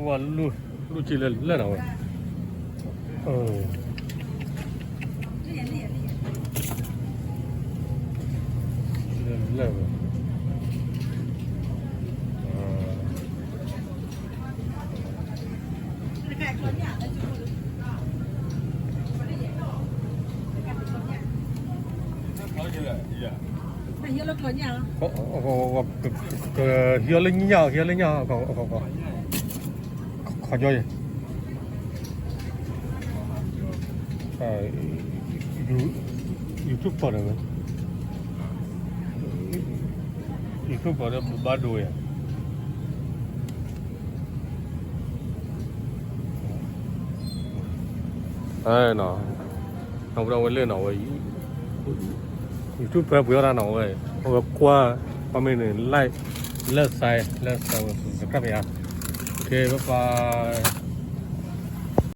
ဝဲလူၢ်, လူၢ်က့လၢလၢၢ်နီၤဝဲ, လၢၢ်ဝဲ, ကဟံးလၢညၣ်, ဟံးလၢညၣ်, ခီကၠီယဲ, YouTube ပၢၢ်ဒီး, YouTube ပၢၢ်ဒီးဘၣ်ဒိယဲ, နီၢ်ပဒီဝဲလၢနီၤဝဲ, YouTube ပၢၢ်ပှ့ၤအီၣ်တၢ်နီၤဝဲ, အဝဲကွၢ်, ကွၢ်မ့ၢ်န့ၣ် like, လၢ share, လၢ share ဝဲ subscribe ယါ, OK, bye bye.